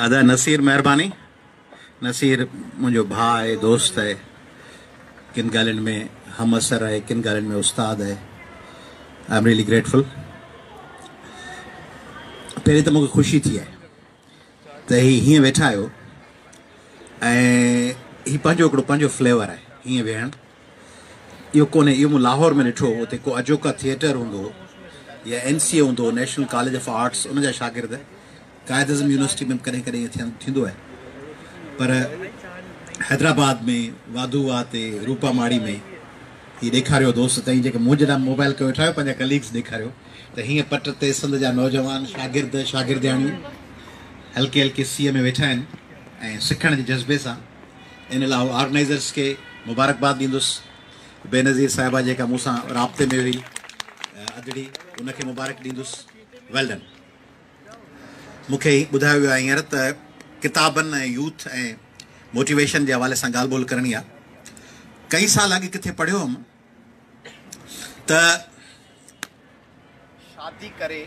ادا نصير مهرباني. نصير منهنجو ڀاء آهي، دوست آهي، ڪن ڳالهين ۾ همعصر آهي، ڪن ڳالهين ۾ استاد آهي. I am really grateful. پهرين ته مون کي خوشي ٿي آهي ته هي هيئن ويٺا آهيو ۽ هي پنهنجو هڪڙو پنهنجو فليور آهي هيئن ويهڻ. اهو ڪونهي، اهو مون لاهور ۾ ڏٺو هو، اتي ڪو اجوڪا ٿيٽر هوندو هو يا اين سي اي هوندو هو، نيشنل ڪاليج آف آرٽس، ان جا شاگرد قائد اعظم يونيورسٽي ۾ به ڪڏهن ڪڏهن ائين ٿيندو آهي پر حيدرآباد ۾ واڌو واهه تي روپا ماڙي ۾ هي ڏيکاريو دوست تئين جيڪي مون جيڏا موبائل ڪيو ويٺا آهيو پنهنجا ڪليگس ڏيکاريو ته هيئن پٽ تي سنڌ جا نوجوان شاگرد شاگردياڻيون هلڪي هلڪي سيء ۾ ويٺا آهن ۽ سکڻ جي جذبي سان ان لاء آئون آرگنائيزرس کي مبارڪباد ڏيندس. بينظير صاحبه جيڪا مون سان رابطي ۾ هئي ادڙي ان کي مبارڪ ڏيندس. Well done. مون کي ٻڌايو ويو آهي هينئر ته ڪتابن ۽ يوٿ ۽ موٽيويشن جي حوالي سان ڳالهه ٻولهه ڪرڻي آهي. ڪئي سال اڳ ڪٿي پڙهيو هوم ته شادي ڪري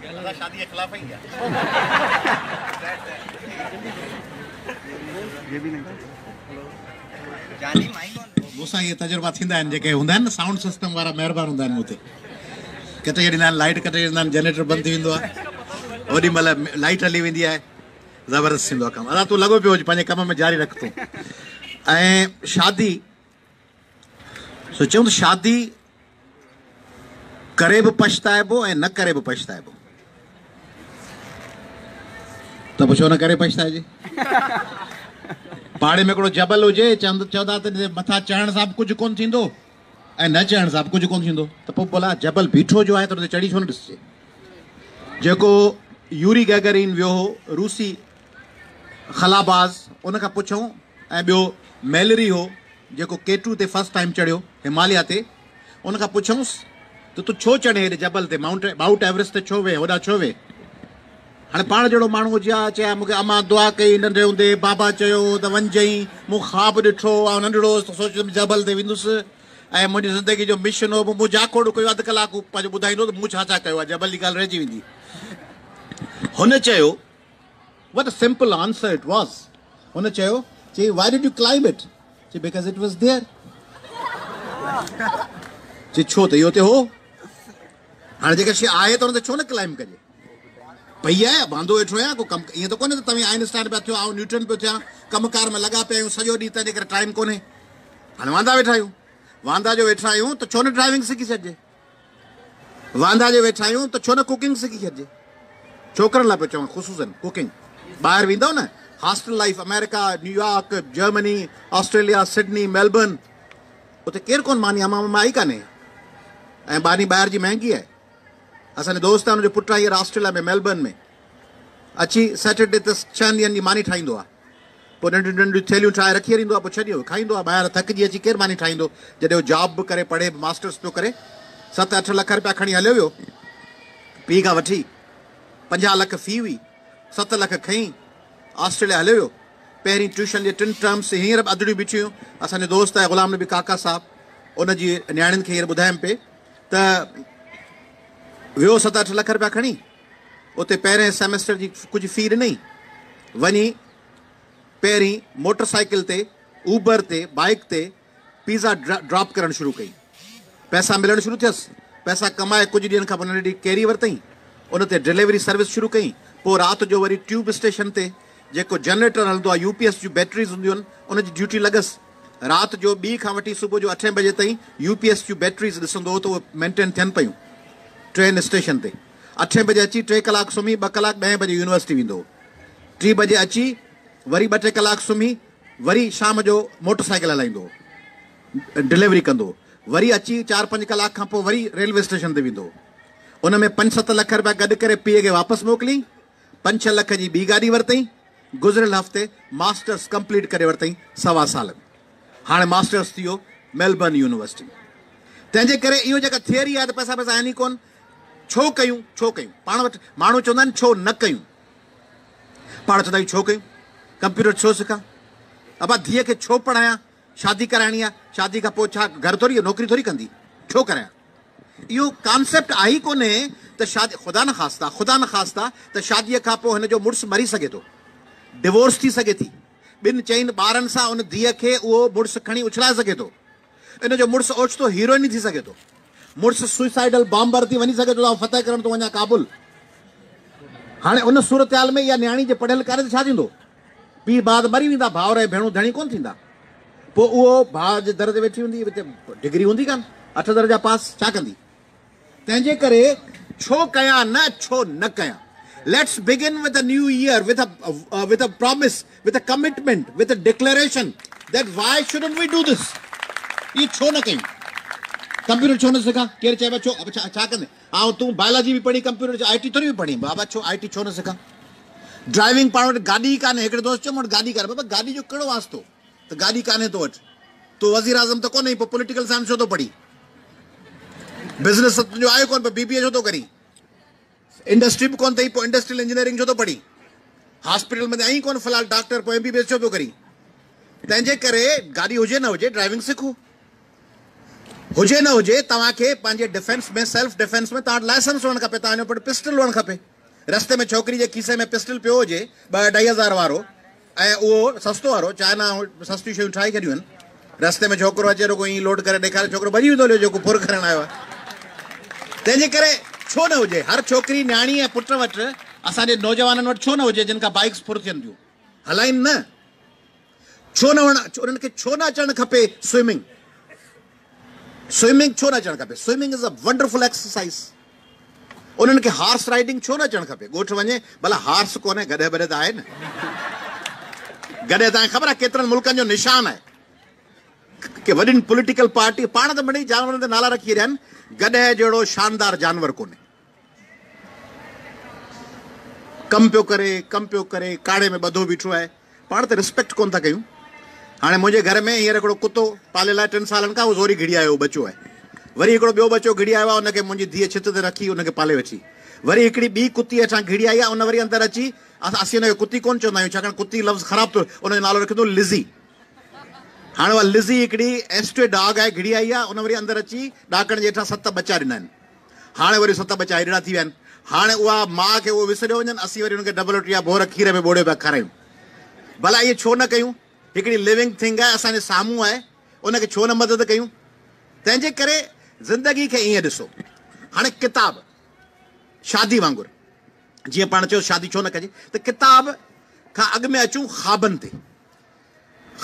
اسان شادي جي خلاف آهيون ڇا؟ مون سان اهي تجربا ٿيندا آهن جيڪي هوندا آهن نه سائونڊ سسٽم وارا مهربان هوندا آهن مون تي ڪٽي ڇڏيندا آهن لائٽ ڪٽي ڇڏيندا آهن جنريٽر بند ٿي ويندو آهي اوڏي مهل لائٽ هلي ويندي آهي زبردست ٿيندو آهي ڪم ادا تون لڳو پيو هج پنهنجي ڪم ۾ جاري رک تون ۽ شادي سو چيون ته شادي ڪري به پڇتائبو ۽ نه ڪري به پڇتائبو. ته پوء ڇو نه ڪري پڇتائجي؟ پاڙي ۾ هڪڙو جبل هجي، چوندا ته مٿان چڙهڻ سان به ڪجهه ڪونه ٿيندو ۽ نه چڙهڻ سان به ڪجهه ڪونه ٿيندو ته پوء ڀلا جبل بيٺو جو آهي ته ان تي چڙهي ڇو نه ڏسجي؟ جيڪو يوري گيگرين ويو هو روسي خلاباز ان کان پڇون ۽ ٻيو ميلري هو جيڪو ڪي ٽو تي فرسٽ ٽائيم چڙهيو هماليا تي ان کان پڇيائونس ته تون ڇو چڙهين هيڏي جبل تي مائونٽ مائوٽ ايورسٽ تي ڇو وئين هوڏانهن ڇو وئين هاڻي پاڻ جهڙو ماڻهو هجي ها چئي ها مون کي امان دعا ڪئي ننڍي هوندي بابا چيو ته وڃجئين مون خواب ڏٺو آئون ننڍڙو هوس ته سوچيم جبل تي ويندس ۽ منهنجي زندگي جو مشن هو مون جاکوڙ ڪيو اڌ ڪلاڪ هو پنهنجو ٻڌائيندو ته مون ڇا ڇا ڪيو آهي جبل جي ڳالهه رهجي ويندي هن چيو What a simple answer it was. هن چيو، چي why did you climb it? چي because it was there. چي ڇو ته اهو اتي هو. هاڻي جيڪا شيء آهي ته ان تي ڇو نه ڪلائمب ڪجي؟ پئي آهي، واندو ويٺو آهيان، ڪو ڪم ائين ته ڪونهي ته توهين آئنسٽائن پيا ٿيو، آئون نيوٽن پيو ٿيان، ڪم ڪار ۾ لڳا پيا آهيون سڄو ڏينهن، تنهنجي ڪري ٽائيم ڪونهي. هاڻي واندا ويٺا آهيون. واندا جو ويٺا آهيون ته ڇو نه ڊرائيونگ سکي ڇڏجي؟ واندا جي ويٺا آهيون ته ڇو نه ڪوڪنگ سکي ڇڏجي. ڇوڪرن لاء پيو چوان خصوصن ڪوڪنگ. ٻاهر ويندؤ نه hostel life America, New York, Germany, Australia, Sydney, Melbourne اتي ڪير ڪونه ماني امان ماما آئي ڪانهي ۽ ماني ٻاهر جي مهنگي آهي. اسان جو دوست آهي ان جو پٽ آهي هينئر آسٽريليا ۾ ميلبرن ۾ اچي سيٽرڊي تي ڇهن ڏينهن جي ماني ٺاهيندو آهي. پوء ننڍيون ننڍيون ٿيلهيون ٺاهي رکي ڇڏيندو آهي، پوء ڇهه ڏينهن کائيندو آهي. ٻاهر ٿڪجي اچي ڪير ماني ٺاهيندو؟ جڏهن هو جاب به ڪري، پڙهي به، ماسٽرس پيو ڪري، ست اٺ لک رپيا کڻي هليو ويو. پيء کان وٺي 50 لک في هئي، 7 لک کئي آسٽريليا هليو ويو. پهرين ٽيوشن جي ٽن ٽرمس هينئر به اڌڙيون بيٺيون هيون. اسان جو دوست آهي غلام نبي ڪاڪا صاحب، ان جي نياڻين کي هينئر ٻڌايم پئي ته ويو ست اٺ لک رپيا کڻي. اتي پهرئين سيمسٽر جي ڪجهه في ڏنئي، وڃي پهرين موٽر سائيڪل تي، اوبر تي، بائيڪ تي پيزا ڊراپ ڪرڻ شروع ڪئي. پئسا ملڻ شروع ٿيس. پئسا ڪمائي ڪجهه ڏينهن کان پوء ننڍڙي ڪيري ورتئين. ان تي ڊليوري سروس شروع ڪئي. پوء رات جو وري ٽيوب اسٽيشن تي جيڪو جنريٽر هلندو آهي، يو پي ايس جون بيٽريز هونديون آهن، ان جي ڊيوٽي لڳس. رات جو ٻي کان وٺي صبح جو اٺين بجي تائين يو پي ايس جون بيٽريز ڏسندو هو ته اهي مينٽين ٿين پيون ٽرين اسٽيشن تي. اٺين بجي اچي ٽي ڪلاڪ سمهي ٻه ڪلاڪ ڏهين بجي يونيورسٽي ويندو هو. ٽي بجي اچي وري ٻه ٽي ڪلاڪ سمهي وري شام جو موٽر سائيڪل هلائيندو هو. ڊليوري ڪندو هو. وري اچي چار پنج ڪلاڪ کان پوء وري ريلوي اسٽيشن تي ويندو هو. ان ۾ پنج ست لک رپيا گڏ ڪري پيء کي واپس موڪليائين. پنج ڇهه لک جي ٻي گاڏي ورتائين. گذريل هفتي ماسٽرس ڪمپليٽ ڪري ورتائين سوا سال ۾. هاڻي ماسٽرس ٿي ويو ميلبرن يونيورسٽي ۾. تنهن جي ڪري اهو جيڪا ٿيوري آهي ته پئسا پئسا آهن ئي ڪونه. ڇو ڪيون ڇو ڪيون پاڻ وٽ ماڻهو چوندا آهن ڇو نه ڪيون پاڻ چوندا آهيون ڇو ڪيون ڪمپيوٽر ڇو سکان ابا ڌيء کي ڇو پڙهايان شادي ڪرائڻي آهي شادي کان پوء ڇا گهر ٿوري نوڪري ٿوري ڪندي ڇو ڪرايان اهو ڪانسيپٽ آهي ئي ڪونهي ته شادي خدا نخواسته خدا نخواسته ته شاديء کان پوء هن جو مڙس مري سگهي ٿو، ڊوورس ٿي سگهي ٿي، ٻن چئن ٻارن سان ان ڌيء کي اهو مڙس کڻي اڇلائي سگهي ٿو، ان جو مڙس اوچتو هيروئني ٿي سگهي ٿو، مڙس سوئسائيڊل بامبر ٿي وڃي سگهي ٿو ته آئون فتح ڪرڻ ٿو وڃان ڪابل. هاڻي ان صورتحال ۾ اها نياڻي جي پڙهيل ڪانهي ته ڇا ٿيندو؟ پيء ڀاء ته مري ويندا، ڀائر ۽ ڀيڻون ڌڻي ڪونه ٿيندا. پوء اهو ڀاء جي در تي ويٺي هوندي، ڊگري هوندي ڪانه، اٺ درجا پاس، ڇا ڪندي؟ تنهن جي ڪري ڇو ڪيان نه ڇو نه ڪيان. Let's begin with a new year with a with a promise with a commitment with a declaration that why shouldn't we do this. اهي ڇو نه ڪيون؟ ڪمپيوٽر ڇو نه سکان؟ ڪير چئي ڇو ڇا ڪندين؟ آئون تون بائلاجي به پڙهين ڪمپيوٽر آء ٽي ٿوري به پڙهين بابا ڇو آء ٽي ڇو نه سکان؟ ڊرائيونگ پاڻ وٽ گاڏي ئي ڪانهي هڪڙي دوست چيو مون وٽ گاڏي ڪانهي بابا گاڏي جو ڪهڙو واسطو ته گاڏي ڪانهي تو وٽ تون وزيراعظم ته ڪونهين پوء پوليٽيڪل سائنس ڇو ٿو پڙهين بزنس ته تنهنجو آهي ڪونه پوء بي بي اي ڇو ٿو ڪرين انڊسٽري به ڪونه اٿئي پوء انڊسٽريل انجنيئرنگ ڇو ٿو پڙهين هاسپيٽل ۾ ته آهين ڪونه في الحال ڊاڪٽر پوء ايم بي بي ايس ڇو پيو ڪرين تنهن جي ڪري گاڏي هجي نه هجي ڊرائيونگ سکو هجي نه هجي توهان کي پنهنجي ڊفينس ۾ سيلف ڊفينس ۾ توهان وٽ لائسنس هئڻ کپي توهان جو وٽ پسٽل هئڻ کپي رستي ۾ ڇوڪري جي کيسي ۾ پسٽل پيو هجي ٻه اڍائي هزار وارو ۽ اهو سستو وارو چائنا سستيون شيون ٺاهي ڇڏيون آهن رستي ۾ ڇوڪرو اچي رڳو ائين لوڊ ڪري ڏيکاري ڇوڪرو ڀڄي ويندو هليو جيڪو ڦر ڪرڻ آيو آهي تنهن جي ڪري ڇو نه هجي هر ڇوڪري نياڻي ۽ پٽ وٽ اسان جي نوجوانن وٽ ڇو نه هجي جن کان بائيڪس ڦر ٿين ٿيون هلائين نه ڇو نه انهن کي ڇو نه اچڻ کپي سوئمنگ سوئمنگ ڇو نه اچڻ کپي swimming is a wonderful exercise انهن کي هارس رائيڊنگ ڇو نه اچڻ کپي ڳوٺ وڃي ڀلا هارس ڪونهي گڏهه بڏهه ته آهي نه گڏهه توهان کي خبر آهي ڪيترن ملڪن جو نشان آهي ڪي وڏين پوليٽيڪل پارٽي پاڻ ته مڙئي جانورن تي نالا رکي رهيا آهن گڏهه جهڙو شاندار جانور ڪونهي ڪم پيو ڪري ڪم پيو ڪري ڪاڙهي ۾ ٻڌو بيٺو آهي پاڻ ته ريسپيڪٽ ڪونه ٿا ڪيون. هاڻي منهنجي گهر ۾ هينئر هڪڙو ڪتو پاليل آهي ٽن سالن کان اهو زوري گهڙي آيو اهو ٻچو آهي. وري هڪڙو ٻيو ٻچو گهڙي آيو آهي ان کي منهنجي ڌيء ڇت تي رکي ان کي پالي ويٺي. وري هڪڙي ٻي ڪتي هيٺان گهڙي آئي آهي ان وري اندر اچي اسين ان کي ڪتي ڪونه چوندا آهيون ڇاڪاڻ ڪتي لفظ خراب ٿو ان جو نالو رکيو اٿئون لزي. هاڻي اها لزي هڪڙي ايسٽري ڊاگ آهي گهڙي آئي آهي ان وري اندر اچي ڏاڪڻ جي هيٺان ست ٻچا ڏنا آهن. هاڻي وري ست ٻچا هيڏڙا ٿي ويا آهن. هاڻي اها ماء کي اهو وسريو وڃن، اسين وري انهن کي ڊبل روٽي يا ڀور کير ۾ ٻوڙيو پيا کارايون. ڀلا ائين ڇو نه ڪيون؟ هڪڙي لوِنگ ٿنگ آهي، اسان جي سامهون آهي، ان کي ڇو نه مدد ڪيون؟ تنهن جي ڪري زندگي کي ائين ڏسو. هاڻي ڪتاب شادي وانگر، جيئن پاڻ چيو شادي ڇو نه ڪجي، ته ڪتاب کان اڳ ۾ اچون خوابن تي.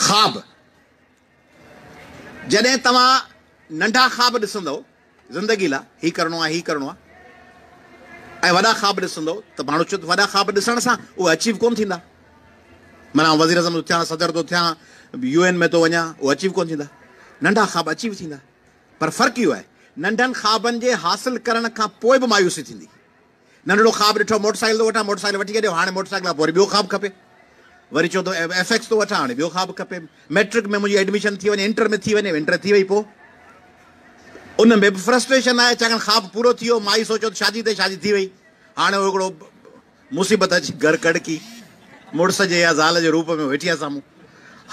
خواب. جڏهن توهان ننڍا خواب ڏسندؤ زندگي لا هي ڪرڻو آهي هي ڪرڻو آهي ۽ وڏا خواب ڏسندؤ ته ماڻهو چوي ته وڏا خواب ڏسڻ سان اهي اچيو ڪونه ٿيندا معنيٰ آئون وزير اعظم ٿو ٿيان صدر ٿو ٿيان يو اين ۾ ٿو وڃان اهي اچيو ڪونه ٿيندا ننڍا خواب اچيو ٿيندا پر فرق اهو آهي ننڍن خوابن جي حاصل ڪرڻ کان پوء به مايوسي ٿيندي ننڍڙو خواب ڏٺو موٽر سائيڪل ٿو وٺان موٽر سائيڪل وٺي ڇڏيو هاڻي موٽر سائيڪل کان پوء وري ٻيو خواب کپي وري چئو ٿو ايف ايڪس ٿو وٺان هاڻي ٻيو خواب کپي ميٽرڪ ۾ منهنجي ايڊميشن ٿي وڃي انٽر ۾ ٿي وڃي انٽر ٿي وئي پوء ان ۾ به فرسٽريشن آهي ڇاڪاڻ خواب پورو ٿي ويو مائي سوچيو ته شادي تي شادي ٿي وئي هاڻي اهو هڪڙو مصيبت اچي گهر ڪڙڪي مڙس جي يا زال جي روپ ۾ ويٺي آهي سامهون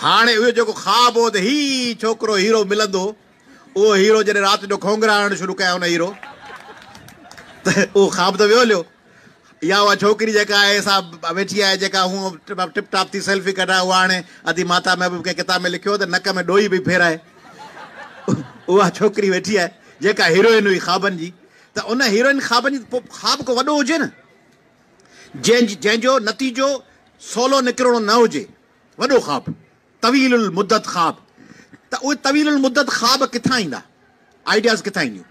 هاڻي اهو جيڪو خواب هو ته هي ڇوڪرو هيرو ملندو اهو هيرو جڏهن رات جو کونگهرا هڻڻ شروع ڪيا ان هيرو ته اهو خواب ته ويو هليو يا اها ڇوڪري جيڪا آهي سا ويٺي آهي جيڪا هونء ٽپ ٽاپ ٿي سيلفي ڪڍائي اها هاڻي ادي ماتا محبوب ڪنهن ڪتاب ۾ لکيو ته نڪ ۾ ڏوئي پئي ڦيرائي اها ڇوڪري ويٺي آهي جيڪا هيروئن هئي خوابن جي ته ان هيروئن خوابن جي پوء خواب ڪو وڏو هجي نه جنهن جو نتيجو سولو نڪرڻو نه هجي وڏو خواب طويل المدت خواب ته اهي طويل المدت خواب ڪٿان ايندا؟ آئيڊياز ڪٿان اينديون؟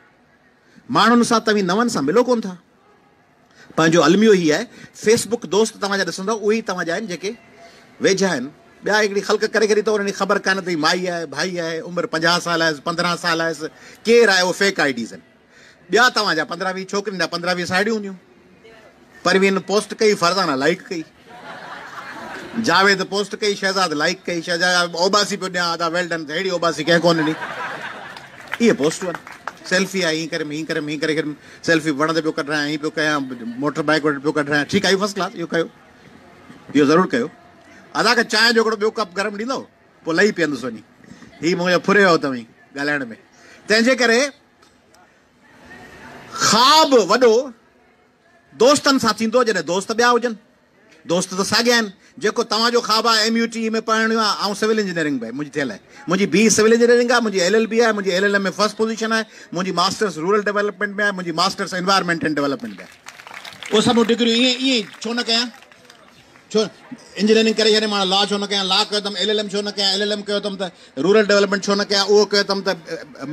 ماڻهن سان توهين نون سان ملو ڪونه ٿا. پنهنجو الميو هي آهي فيس بڪ دوست توهان جا ڏسندؤ اهي ئي توهان جا آهن جيڪي ويجها آهن. ٻيا هڪڙي خلق ڪري ڇڏي اٿو انهن جي خبر ڪانه ته هي مائي آهي ڀائي آهي عمر 50 سال آهيس 15 سال آهيس ڪير آهي اهو فيڪ I Ds آهن. ٻيا توهان جا 15 20 ڇوڪرين جا 15 20 ساهيڙيون هونديون. پروين پوسٽ ڪئي فرزانه لائيڪ ڪئي. جاويد پوسٽ ڪئي شهزاد لائيڪ ڪئي. شهزاد اوٻاسي پيو ڏيان ادا ويل ڊن ههڙي اوٻاسي ڪنهن ڪونه ڏني. اهي پوسٽون آهن. سيلفي آهي هين ڪريم هين ڪريم هين ڪري ڪريم سيلفي وڻ تي پيو ڪڍرايان هين پيو ڪيان موٽر بائيڪ وٽ پيو ڪڍرايان ٺيڪ آهي فرسٽ ڪلاس اهو ڪيو اهو ضرور ڪيو. ادا کي چانهه جو هڪڙو ٻيو ڪپ گرم ڏيندو پوء لهي پيندس وڃي هي منهنجو ڦري ويو توهين ڳالهائڻ ۾ تنهن جي ڪري خواب وڏو. دوستن سان ٿيندو جڏهن دوست ٻيا هجن. دوست ته ساڳيا آهن. جيڪو توهان جو خواب آهي ايم يو ٽي ۾ پڙهڻ جو آهي، آئون سول انجنيئرنگ به منهنجي ٿيل آهي. منهنجي بي اي سول انجنيئرنگ آهي، منهنجي ايل ايل بي آهي، منهنجي L L M ۾ first position آهي، منهنجي ماسٽرس رورل ڊولپمينٽ ۾ آهي، منهنجي ماسٽرس انوائرمينٽ اينڊ ڊولپمينٽ ۾ آهي. اهي سڀ ڊگريون ائين ائين ڇو نه ڪيان؟ ڇو انجنيئرنگ ڪري ڇڏي مان لا ڇو نه ڪيان؟ لا ڪيو اٿم ايل ايل ايم ڇو نه ڪيان؟ ايل ايل ايم ڪيو اٿم ته رورل ڊولپمينٽ ڇو نه ڪيان؟ اهو ڪيو اٿم ته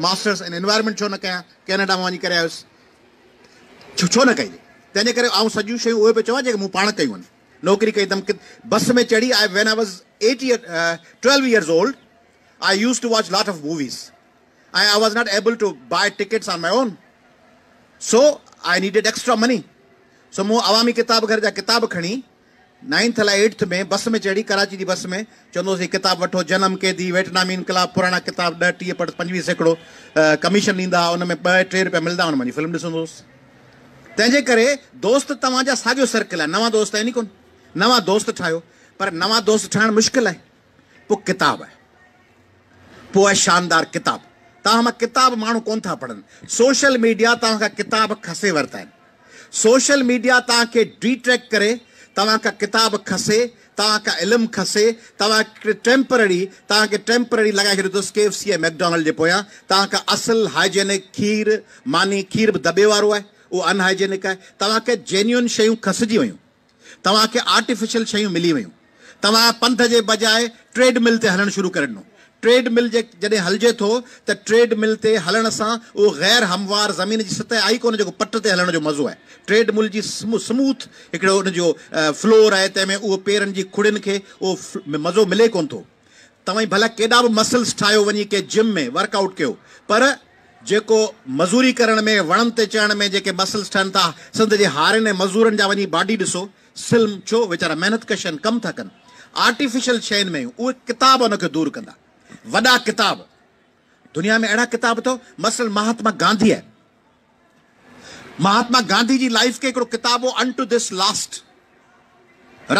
ماسٽرس ان انوائرمينٽ ڇو نه ڪيان؟ ڪينيڊا مان وڃي ڪري آيس. ڇو ڇو نه ڪئي؟ تنهن جي ڪري آئون سڄيون شيون اهي پيو چوان جيڪي مون پاڻ ڪيون آهن. نوڪري ڪئي اٿم، بس ۾ چڙهي I when I was eight year 12 years old I used to watch lot of movies ۽ I was not able to buy tickets on my own so I needed extra money so مون عوامي ڪتاب گهر جا ڪتاب کڻي ninth الاء eighth ۾ بس ۾ چڙهي ڪراچي جي بس ۾ چوندو هوس هي ڪتاب وٺو جنم قيدي ويٽنامي انقلاب پراڻا ڪتاب ڏهه ٽيهه پڙ 25% ڪميشن ڏيندا هئا ان ۾ ٻه ٽي روپيا ملندا هئا ان مان فلم ڏسندو هوس تنهن جي ڪري دوست توهان جا ساڳيو سرڪل آهي نوان دوست آهن ئي ڪونه نوان دوست ٺاهيو پر نوان دوست ٺاهڻ مشڪل آهي پوء ڪتاب آهي پوء آهي شاندار ڪتاب توهان مان ڪتاب ماڻهو ڪونه ٿا پڙهن سوشل ميڊيا توهان کان ڪتاب کسي ورتا آهن سوشل ميڊيا توهان کي ڊي ٽريڪ ڪري توهان کان ڪتاب کسي توهان کان علم کسي توهان کي ٽيمپرري توهان کي ٽيمپرري لڳائي ڇڏيو اٿس ڪي ايف سي ۽ ميڪڊونلڊ جي پويان توهان کان اصل هائجينڪ کير ماني کير به دٻي وارو آهي اهو ان هائجينڪ آهي توهان کي جينيون شيون کسجي ويون توهان کي آرٽيفيشل شيون ملي ويون. توهان پنڌ جي بجاء ٽريڊ مل تي هلڻ شروع ڪري ڏنو. ٽريڊ مل جي جڏهن هلجي ٿو ته ٽريڊ مل تي هلڻ سان اهو غير هموار زمين جي سطح آئي ڪونه جيڪو پٽ تي هلڻ جو مزو آهي. ٽريڊ مل جي سموٿ هڪڙو ان جو فلور آهي تنهن ۾ اهو پيرن جي کڙين کي اهو مزو ملي ڪونه ٿو. توهين ڀلا ڪيڏا به مسلز ٺاهيو وڃي ڪنهن جم ۾ ورڪ آئوٽ ڪيو پر جيڪو مزوري ڪرڻ ۾ وڻن تي چڙهڻ ۾ جيڪي مسلز ٺهن ٿا سنڌ جي هارين ۽ مزورن جا وڃي باڊي ڏسو سلم ڇو ويچارا محنت ڪش آهن ڪم ٿا ڪن آرٽيفيشل شين ۾ اهي ڪتاب ان کي دور ڪندا وڏا ڪتاب دنيا ۾ اهڙا ڪتاب اٿو مثلاً مهاتما گانڌي آهي مهاتما گانڌي جي لائيف کي هڪڙو ڪتاب هو ان ٽو this last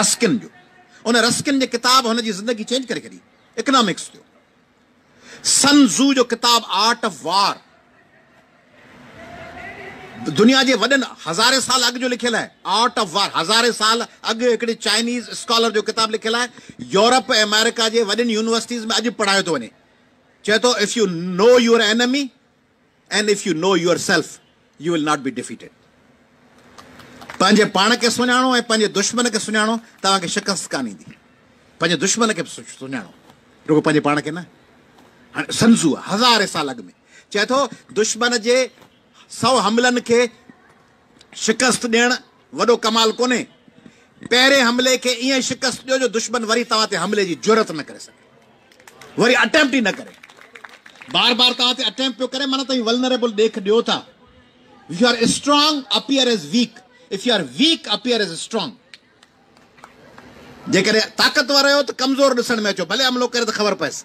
Ruskin جو ان رسڪن جي ڪتاب هن جي زندگي چينج ڪري ڇڏي اڪنامڪس جو سن زو جو ڪتاب آرٽ آف وار دنيا جي وڏن هزارين سال اڳ جو لکيل آهي آرٽ آف وار هزارين سال اڳ هڪڙي چائنيز اسڪالر جو ڪتاب لکيل آهي يورپ ۽ آمريڪا جي وڏين يونيورسٽيز ۾ اڄ پڙهايو ٿو وڃي چئي ٿو if you know your enemy and if you know yourself you will not be defeated پنهنجي پاڻ کي سڃاڻو ۽ پنهنجي دشمن کي سڃاڻو توهان کي شڪست ڪانه ايندي پنهنجي دشمن کي به سڃاڻو رڳو پنهنجي پاڻ کي نه هاڻي سنزو هزارين سال اڳ ۾ چئي ٿو دشمن جي 100 حملن کي شڪست ڏيڻ وڏو ڪمال ڪونهي. پهرين حملي کي ائين شڪست ڏيو جو دشمن وري توهان تي حملي جي جرئت نه ڪري سگهي. وري اٽيمپٽ ئي نه ڪري. بار بار توهان تي اٽيمپٽ پيو ڪري معنيٰ توهين ولنريبل ڏيک ڏيو ٿا. If you are strong appear as weak, if you are weak appear as strong. جيڪڏهن طاقتور آهيو ته ڪمزور ڏسڻ ۾ اچو ڀلي حملو ڪري ته خبر پئيس.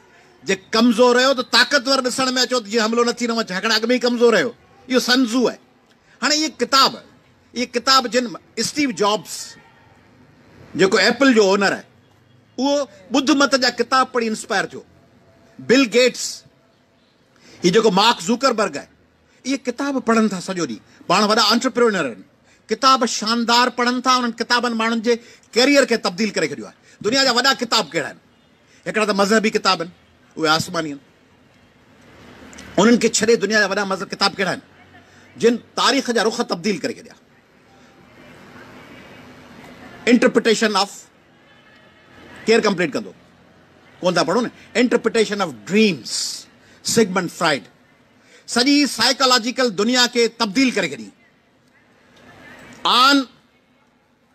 جي ڪمزور آهيو ته طاقتور ڏسڻ ۾ اچو ته جيئن حملو نه ٿي نه وڃي ڇاڪاڻ اڳ ۾ ئي ڪمزور آهيو. اهو سنزو آهي. هاڻي اهي ڪتاب، اهي ڪتاب جن اسٽيو جابس جيڪو ايپل جو اونر آهي اهو ٻڌ مت جا ڪتاب پڙهي انسپائر ٿيو. بل گيٽس، هي جيڪو مارڪ زوڪربرگ آهي اهي ڪتاب پڙهن ٿا سڄو ڏينهن. پاڻ وڏا انٽرپرينر آهن. ڪتاب شاندار پڙهن ٿا انهن ڪتابن ماڻهن جي ڪيريئر کي تبديل ڪري ڇڏيو آهي. دنيا جا وڏا ڪتاب ڪهڙا آهن؟ هڪڙا ته مذهبي ڪتاب آهن اهي آسماني آهن. انهن کي ڇڏي دنيا جا وڏا مذهب ڪتاب ڪهڙا آهن جن تاريخ جا رخ تبديل ڪري ڇڏيا. انٽرپريٽيشن آف ڪير ڪمپليٽ ڪندو؟ ڪون ٿا پڙهو نه. Interpretation of dreams Sigmund Freud سڄي سائيڪالاجيڪل دنيا کي تبديل ڪري ڇڏي. آن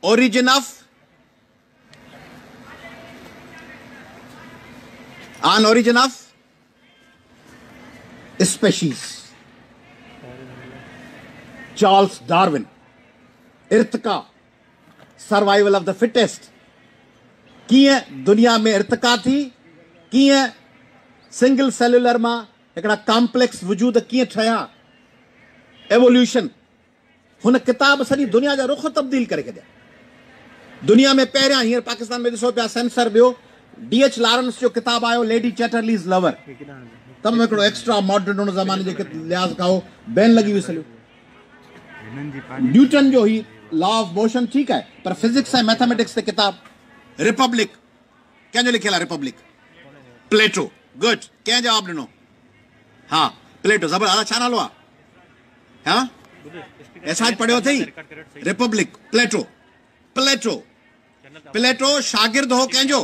origin of on origin of species Charles Darwin ارتقا سروائيول آف the fittest ڪيئن دنيا ۾ ارتقا ٿي ڪيئن سنگل سيلولر مان هڪڙا ڪامپليڪس وجود ڪيئن ٺهيا ايووليوشن هن ڪتاب سڄي دنيا جا رخ تبديل ڪري ڇڏيا. دنيا ۾ پهريان هينئر پاڪستان ۾ ڏسو پيا سينسر ٻيو ڊي ايڇ لارنس جو ڪتاب آيو ليڊي چيٽرليز لور تمام هڪڙو ايڪسٽرا ماڊرن ان زماني جي لحاظ کان هو بين لڳي ويس هليو. نيوٽن جو هي لا آف موشن ٺيڪ آهي پر فزڪس ۽ ميٿاميٽڪس تي ڪتاب ريپبلڪ ڪنهن جو لکيل آهي ريپبلڪ؟ پليٽو. گڊ. ڪنهن جواب ڏنو؟ ها پليٽو. زبردست. ادا ڇا نالو آهي؟ ها احساس پڙهيو اٿئي ريپبلڪ پليٽو. پليٽو پليٽو شاگرد هو ڪنهن جو؟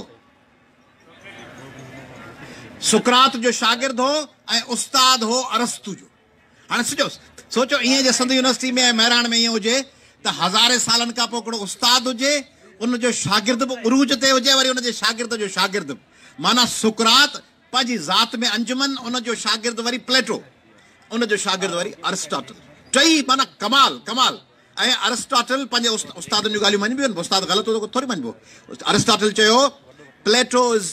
سقراط جو شاگرد هو ۽ استاد هو ارسطو جو. هاڻي سوچو سوچو ائين جي سنڌ يونيورسٽي ۾ ۽ مهراڻ ۾ ائين هجي ته هزارين سالن کان پوء هڪڙو استاد هجي ان جو شاگرد به عروج تي هجي وري ان جي شاگرد جو شاگرد به معنيٰ سقراط پنهنجي ذات ۾ انجمن ان جو شاگرد وري پليٽو ان جو شاگرد وري ارسٽاٽل ٽئي معنيٰ ڪمال ڪمال ۽ ارسٽاٽل پنهنجي استادن جون ڳالهيون مڃبيون آهن استاد غلط هو ته ٿوري مڃبو ارسٽاٽل چيو Plato is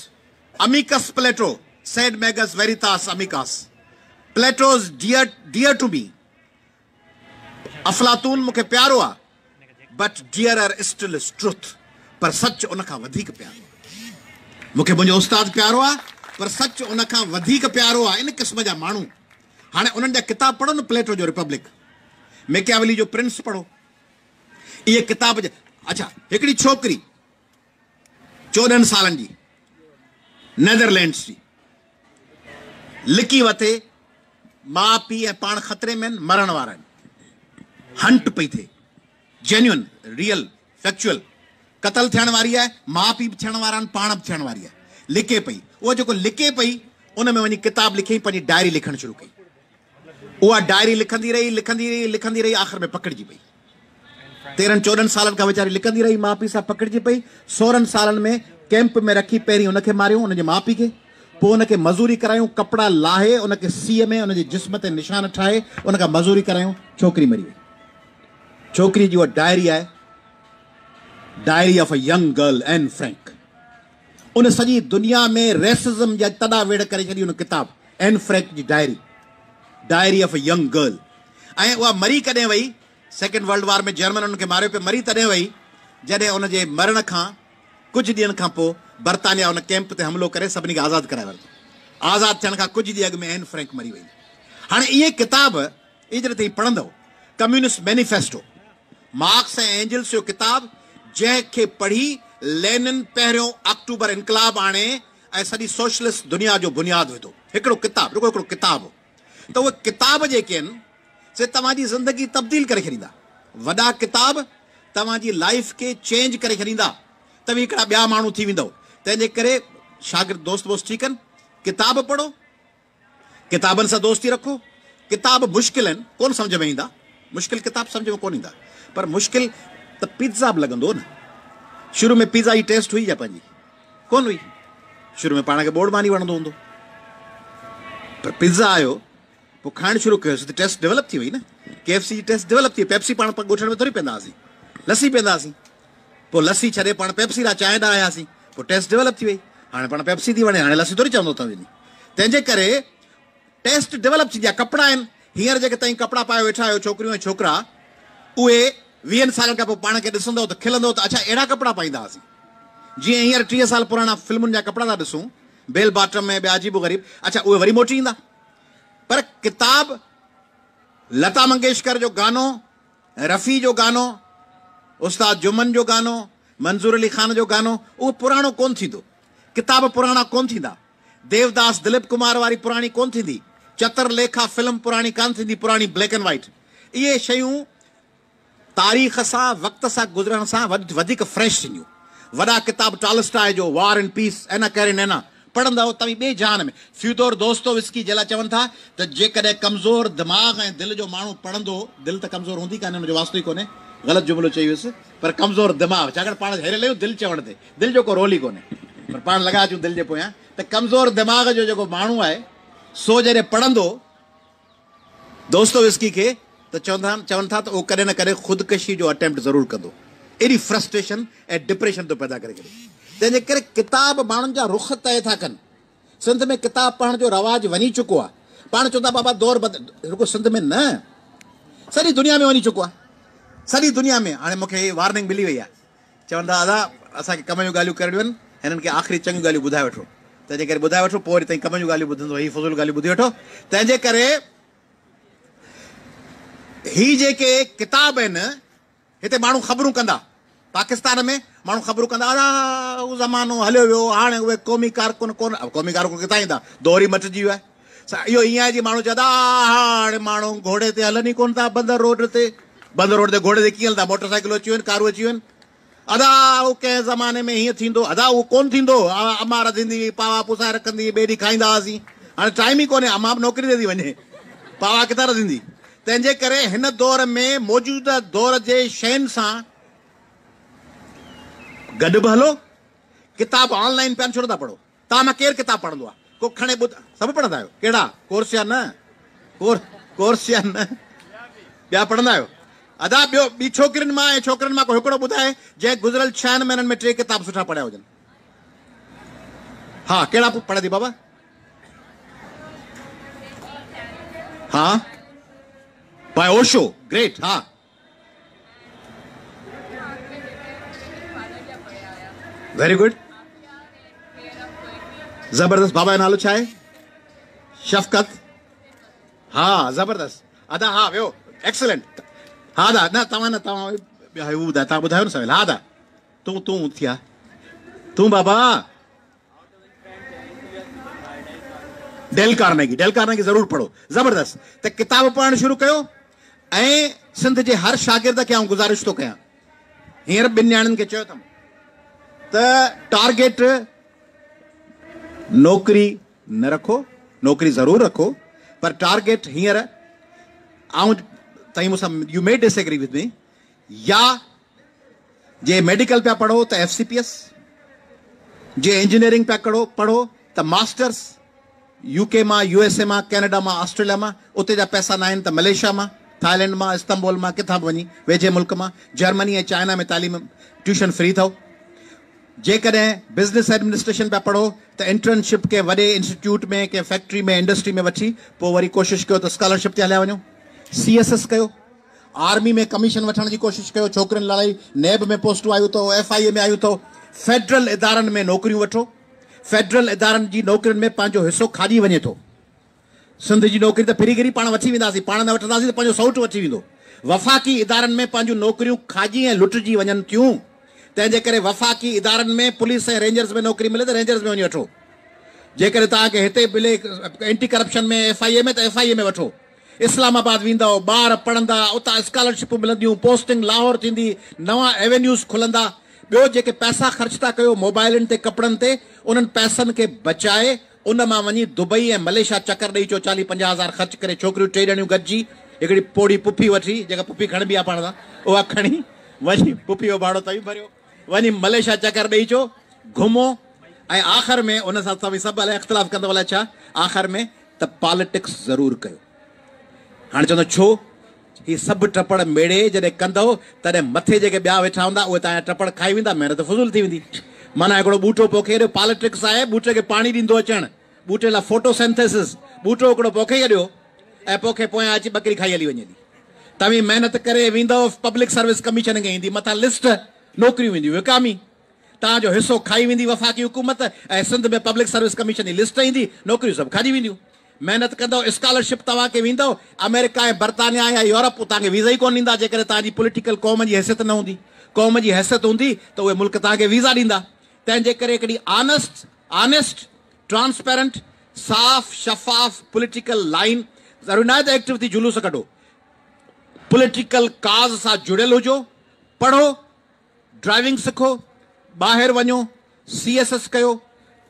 amicus Plato sed magis veritatis amicus Plato is dear dear to me افلاطون مون کي پيارو آ but dearer still is truth پر سچ ان کان وڌيڪ پيارو آ مون کي منهنجو استاد پيارو آ پر سچ ان کان وڌيڪ پيارو آ ان قسم جا ماڻهو هاڻي انهن جا ڪتاب پڙهو نه پليٽو جو ريپبلڪ ميڪياولي جو پرنس پڙهو اهي ڪتاب اڇا هڪڙي ڇوڪري 14 سالن جي نيدرلينڊس جي لڪي وتي، ماء پيء ۽ پاڻ خطري ۾ آهن، مرڻ وارا آهن، هنٽ پئي ٿئي، جينيوئن، ريئل، فيڪچوئل، قتل ٿيڻ واري آهي، ماء پيء به ٿيڻ وارا آهن، پاڻ به ٿيڻ واري آهي، لڪي پئي، اهو جيڪو لڪي پئي، ان ۾ وڃي ڪتاب لکيائين، پنهنجي ڊائري لکڻ شروع ڪئي، اها ڊائري لکندي رهي، لکندي رهي، لکندي رهي، آخر ۾ پڪڙجي پئي. 13 14 سالن کان ويچاري لڪندي رهي، ماء پيء سان پڪڙجي پئي. 16 سالن ۾ ڪئمپ ۾ رکي پهرين ان کي ماريون، ان جي ماء پيء کي، پوء ان کي مزوري ڪرايون، ڪپڙا لاهي ان کي سيء ۾ ان جي جسم تي نشان ٺاهي ان کان مزوري ڪرايون، ڇوڪري مري وئي. ڇوڪري جي اها ڊائري آهي، diary of a young girl Anne Frank. ان سڄي دنيا ۾ ريسزم جا تڏا ويڙهه ڪري ڇڏي ان ڪتاب اين فرينڪ جي diary diary of a young girl ۽ اها مري ڪڏهن وئي سيڪنڊ ورلڊ وار ۾ جرمن ان کي ماريو پيو مري تڏهن وئي جڏهن ان جي مرڻ کان ڪجهه ڏينهن کان پوء برطانيا ان ڪئمپ تي حملو ڪري سڀني کي آزاد ڪرائي ورتو آزاد ٿيڻ کان ڪجهه ڏينهن اڳ ۾ اين فرينڪ مري وئي هاڻي اهي ڪتاب اهي جڏهن توهين پڙهندؤ ڪميونسٽ مينيفيسٽو مارڪس ۽ اينجلس جو ڪتاب جنهن کي پڙهي لينن پهريون آڪٽوبر انقلاب آڻي ۽ سڄي سوشلسٽ دنيا جو بنياد وڌو. هڪڙو ڪتاب، رڳو هڪڙو ڪتاب هو. ته اهي ڪتاب جيڪي آهن سي توهان جي زندگي تبديل ڪري ڇڏيندا. وڏا ڪتاب توهان جي لائيف کي چينج ڪري ڇڏيندا. توهين هڪڙا ٻيا ماڻهو ٿي ويندؤ. تنهن جي ڪري شاگرد دوست ووست ٺيڪ آهن. ڪتاب پڙهو. ڪتابن سان دوستي رکو. ڪتاب مشڪل آهن، ڪونه سمجهه ۾ ايندا. مشڪل ڪتاب سمجهه ۾ ڪونه ايندا. پر مشڪل ته پيزا به لڳندو نه. شروع ۾ پيزا جي ٽيسٽ هئي يا پنهنجي؟ ڪونه هئي. شروع ۾ پاڻ کي ٻوڙ ماني وڻندو هوندو. پر پيزا آيو، پوء کائڻ شروع ڪيوسين ته ٽيسٽ ڊولپ ٿي وئي نه. ڪي ايف سي جي ٽيسٽ ڊولپ ٿي وئي. پيپسي پاڻ ڳوٺن ۾ ٿوري پيئندا هئاسين. لسي پيئندا هئاسين. پوء لسي ڇڏي پاڻ پيپسي ڏانهن چانهه ڏانهن آياسين. پوء ٽيسٽ ڊولپ ٿي وئي. هاڻي پاڻ پيپسي ٿي وڻي، هاڻي لسي ٿوري چوندو اٿو وڃي. تنهن جي ڪري ٽيسٽ ڊولپ ٿيندي آهي. ڪپڙا آهن، هينئر جيڪي توهين ڪپڙا پايو ويٺا آهيو ڇوڪريون ۽ ڇوڪرا، اهي 20 سالن کان پوء پاڻ کي ڏسندؤ ته کلندؤ ته اڇا اهڙا ڪپڙا پائيندا هئاسين. جيئن هينئر 30 سال پراڻا فلمن جا ڪپڙا ٿا ڏسون، بيل باٽم ۽ ٻيا عجيب و غريب، اڇا اهي وري موٽي ايندا. پر ڪتاب، لتا منگيشڪر جو گانو، رفيع جو گانو، استاد جمن جو گانو، منظور علي خان جو گانو اهو پراڻو ڪونه ٿيندو. ڪتاب پراڻا ڪونه ٿيندا. ديوداس دليپ ڪمار واري پراڻي ڪونه ٿيندي. چتر ليکا فلم پراڻي ڪانه ٿيندي پراڻي بليڪ اينڊ وائيٽ. اهي شيون تاريخ سان وقت سان گذرڻ سان وڌيڪ فريش ٿينديون. وڏا ڪتاب ٽالسٽاء جو وار اينڊ پيس، اينا ڪيرينينا، پڙهندؤ توهين ٻئي جهان ۾. فيودور دوستووسڪي جي لاء چون ٿا ته جيڪڏهن ڪمزور دماغ ۽ دل جو ماڻهو پڙهندو، دل ته ڪمزور هوندي ڪانهي ان جو واسطو ئي ڪونهي، غلط جملو چئي ويس، پر ڪمزور دماغ، ڇاڪاڻ پاڻ هيريل آهيون دل چوڻ تي، دل جو ڪو رول ئي ڪونهي، پر پاڻ لڳا اچون دل جي پويان، ته ڪمزور دماغ جو جيڪو ماڻهو آهي سو جڏهن پڙهندو دوستووسڪي کي ته چون ٿا ته اهو ڪڏهن نه ڪڏهن خودڪشي جو اٽيمپٽ ضرور ڪندو. ايڏي فرسٽريشن ۽ ڊپريشن ٿو پيدا ڪري ڇڏي. تنهن جي ڪري ڪتاب ماڻهن جا رخ طئي ٿا ڪن. سنڌ ۾ ڪتاب پڙهڻ جو رواج وڃي چڪو آهي. پاڻ چون ٿا بابا دور بدل رڳو سنڌ ۾ نه سڄي دنيا ۾ وڃي چڪو آهي. سڄي دنيا ۾ هاڻي مون کي وارننگ ملي وئي آهي. چون ٿا ادا اسان کي ڪم جون ڳالهيون ڪرڻيون آهن هنن کي آخري چڱيون ڳالهيون ٻڌائي وٺو تنهن جي ڪري ٻڌائي وٺو پوء وري توهين ڪم جون ڳالهيون ٻڌندو هي فضول ڳالهيون ٻڌي وٺو تنهن جي ڪري هي جيڪي ڪتاب آهن هتي ماڻهو خبرون ڪندا. پاڪستان ۾ ماڻهو خبرون ڪندا ادا اهو زمانو هليو ويو هاڻي اهي قومي ڪارڪن ڪونه قومي ڪارڪن ڪٿان ايندا دور ئي مٽجي ويو آهي اهو ائين آهي جيئن ماڻهو چوندا هاڻي ماڻهو گهوڙي تي هلن ئي ڪونه ٿا بندر روڊ تي بندر روڊ تي گهوڙي تي ڪيئن هلندا موٽر سائيڪلون اچي ويون آهن ڪارون اچي ويون آهن ادا اهو ڪنهن زماني ۾ هيئن ٿيندو ادا اهو ڪونه ٿيندو امان رڌيندي هئي پاوا پسائي رکندي هئي ٻئي ڏينهن کائيندا هئاسين هاڻي ٽائيم ئي ڪونهي امان به نوڪري تي ٿي وڃي پاوا ڪٿان رڌيندي تنهن جي ڪري هن دور ۾ موجوده دور جي شين سان گڏ به هلو. ڪتاب آن لائين پيا آهن ڇو نٿا پڙهو؟ توهان مان ڪير ڪتاب پڙهندو آهي؟ ڪو کڻي ٻڌ سڀ پڙهندا آهيو؟ ڪهڙا؟ ڪورس يا نه؟ ڪورس يا نه؟ ٻيا پڙهندا آهيو؟ ادا ٻيو ٻي ڇوڪرين مان ۽ ڇوڪرن مان ڪو هڪڙو ٻڌائي جنهن گذريل ڇهن مهينن ۾ ٽي ڪتاب سٺا پڙهيا هجن. ها ڪهڙا پڙهيا ٿي بابا؟ ها باء اوشو گريٽ ها ويري گڊ زبردست بابا جو نالو ڇا آهي شفقت ها زبردست ادا ها ويو ايڪسلنٽ ها ادا نه توهان نه توهان ٻيا هو ٻڌايو توهان ٻڌايو نه سويل ها ادا تون تون ٿيا تون بابا ڊيل ڪارنيگي ڊيل ڪارنيگي ضرور پڙهو زبردست ته ڪتاب پڙهڻ شروع ڪيو ۽ سنڌ جي هر شاگرد کي آئون گذارش ٿو ڪيان هينئر ٻن نياڻين کي چيو اٿم ته ٽارگيٽ نوڪري نه رکو نوڪري ضرور رکو پر ٽارگيٽ هينئر آئون تائين مون سان you may disagree with me يا جي ميڊيڪل پيا پڙهو ته ايف سي پي ايس، جي انجنيئرنگ پيا ڪڙو پڙهو ته ماسٽرس، يو ڪي مان، يو ايس اي مان، ڪينيڊا مان، آسٽريليا مان، اتي جا پئسا ناهن ته ملائيشيا مان، ٿائلينڊ مان، استنبول مان، ڪٿان به وڃي ويجهي ملڪ مان، جرمني ۽ چائنا ۾ تعليم ٽيوشن فري اٿو. جيڪڏهن بزنس ايڊمنسٽريشن پيا پڙهو ته انٽرنشپ ڪنهن وڏي انسٽيٽيوٽ ۾ ڪنهن فيڪٽري ۾ انڊسٽري ۾ وٺي پوء وري ڪوشش ڪيو ته اسڪالرشپ تي هليا وڃو. سي ايس ايس ڪيو. آرمي ۾ ڪميشن وٺڻ جي ڪوشش ڪيو، ڇوڪرين لاء نيب ۾ پوسٽون آيون اٿو، ايف I اي ۾ آيون اٿو، فيڊرل ادارن ۾ نوڪريون وٺو، فيڊرل ادارن جي نوڪرين ۾ پنهنجو حصو کاڄي وڃي ٿو، سنڌ جي نوڪري ته ڦري گهري پاڻ وٺي وينداسين، پاڻ نه وٺنداسين ته پنهنجو سئوٽ وٺي ويندو، وفاقي ادارن ۾ پنهنجون نوڪريون کاڄي ۽ لٽجي وڃن ٿيون، تنهن جي ڪري وفاقي ادارن ۾ پوليس ۽ رينجرز ۾ نوڪري ملي ته رينجرز ۾ وڃي وٺو، جيڪڏهن توهان کي هتي ملي اينٽي ڪرپشن ۾ ايف I اي ۾ ته ايف I اي ۾ وٺو. اسلام آباد ويندؤ، ٻار پڙهندا، اتان اسڪالرشپون ملنديون، پوسٽنگ لاهور ٿيندي، نوان ايونيوز کلندا. ٻيو جيڪي پئسا خرچ ٿا ڪيو موبائلن تي ڪپڙن تي، انهن پئسن کي بچائي ان مان وڃي دبئي ۽ ملائيشيا چڪر ڏئي اچو چاليهه پنجاهه هزار خرچ ڪري ڇوڪريون ٽي ڄڻيون گڏجي هڪڙي پوڙهي پڦي وٺي جيڪا پڦي کڻبي آهي پاڻ سان اها کڻي وڃي پڦي جو ڀاڙو توهين ڀريو وڃي ملائيشيا چڪر ڏئي اچو گهمو ۽ آخر ۾ ان سان توهين سڀ الائي اختلاف ڪندؤ الائي ڇا آخر ۾ ته پاليٽڪس ضرور ڪيو. هاڻي چوندو ڇو؟ هي سڀ ٽپڙ ميڙي جڏهن ڪندؤ تڏهن مٿي جيڪي ٻيا ويٺا هوندا اهي توهان جا ٽپڙ کائي ويندا محنت فضول ٿي ويندي. معنيٰ هڪڙو ٻوٽو پوکي ڇڏيو پاليٽڪس آهي ٻوٽي کي پاڻي ڏيندو اچڻ ٻوٽي لاء فوٽو سينٿيسز ٻوٽو هڪڙو پوکي ڇڏيو ۽ پوکي پويان اچي ٻڪري کائي هلي وڃي ٿي. توهين محنت ڪري ويندؤ پبلڪ سروس ڪميشن کي ايندي مٿان لسٽ نوڪريون وينديون وڪامي. توهان جو حصو کائي ويندي وفاقي حڪومت ۽ سنڌ ۾ پبلڪ سروس ڪميشن جي لسٽ ايندي نوڪريون سڀ کاڄي وينديون محنت ڪندؤ اسڪالرشپ توهان کي ويندؤ آمريڪا ۽ برطانيا يا يورپ توهان کي ويزا ئي ڪونه ڏيندا جيڪڏهن توهان جي پوليٽيڪل قوم جي حيثيت نه هوندي قوم جي حيثيت هوندي ته اهي ملڪ توهان کي ويزا ڏيندا تنهن جي ڪري هڪڙي آنسٽ آنسٽ ٽرانسپيرنٽ صاف شفاف پوليٽيڪل لائين ضروري ناهي ته ايڪٽو ٿي جلوس ڪڍو پوليٽيڪل ڪاز سان جڙيل هجو پڙهو ڊرائيونگ سکو، ٻاهر وڃو، سي ايس ايس ڪيو،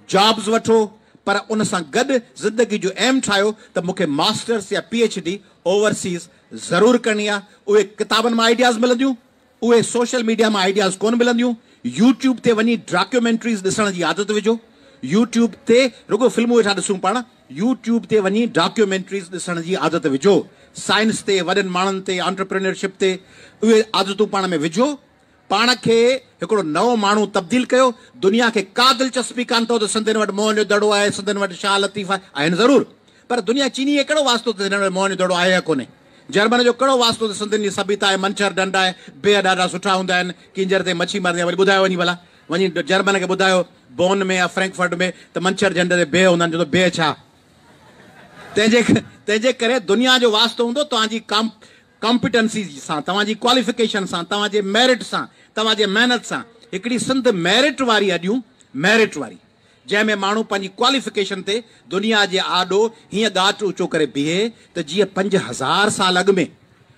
جابز وٺو پر ان سان گڏ زندگي جو ايم ٺاهيو ته مون کي ماسٽرس يا پي ايڇ ڊي اوورسيز ضرور ڪرڻي آهي. اهي ڪتابن مان آئيڊياز ملنديون، اهي سوشل ميڊيا مان آئيڊياز ڪونه ملنديون. يوٽيوب تي وڃي ڊاڪيومينٽريز ڏسڻ جي عادت وجهو. يوٽيوب تي رڳو فلمون ويٺا ڏسون پاڻ، يوٽيوب تي وڃي ڊاڪيومينٽريز ڏسڻ جي عادت وجهو. سائنس تي، وڏن ماڻهن تي، انٽرپرينيورشپ تي اهي عادتون پاڻ ۾ وجهو. پاڻ کي هڪڙو نئون ماڻهو تبديل ڪيو. دنيا کي ڪا دلچسپي ڪانه اٿو ته سنڌين وٽ موهن جو دڙو آهي، سنڌين وٽ شاهه لطيف آهي. آهن ضرور پر دنيا چيني کي ڪهڙو واسطو ته هنن وٽ موهن جو دڙو آهي يا ڪونهي. جرمن جو ڪهڙو واسطو ته سنڌين جي سڀيتا آهي، منڇر ڍنڍ آهي، بيهه ڏاڍا سٺا هوندا آهن، ڪينجهر تي مڇي مرندي آهي. وري ٻڌايو وڃي ڀلا. وڃي جرمن کي ٻڌايو بون ۾ يا فرينڪفرٽ ۾ ته منڇر ڍنڍ تي بيهه هوندا آهن چوندو بيهه ڇا؟ تنهن جي تنهن جي ڪري دنيا جو واسطو هوندو توهان جي ڪام ڪامپيٽنسي سان، توهان جي ڪواليفڪيشن سان، توهان جي ميرٽ سان، توهان جي محنت سان هڪڙي سنڌ ميرٽ واري اڏيون، ميرٽ واري، جنهن ۾ ماڻهو پنهنجي ڪواليفڪيشن تي دنيا جي آڏو هيئن ڳاٽ اوچو ڪري بيهي ته جيئن 5000 سال اڳ ۾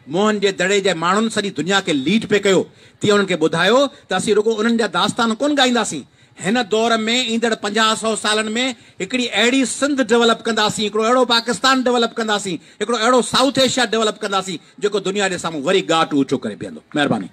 موهن جي دڙي جي ماڻهن سڄي دنيا کي ليڊ پئي ڪيو، تيئن انهن کي ٻڌايو ته اسين رڳو انهن جا داستان ڪونه ڳائينداسين، هن دور ۾ ايندڙ 50 سئو سالن ۾ هڪڙي اهڙي سنڌ ڊولپ ڪنداسين، هڪڙو اهڙو پاڪستان ڊولپ ڪنداسين، هڪڙو اهڙو سائوٿ ايشيا ڊولپ ڪنداسين، جيڪو دنيا جي سامهون وري ڳاٽ اوچو ڪري بيهندو. مهرباني.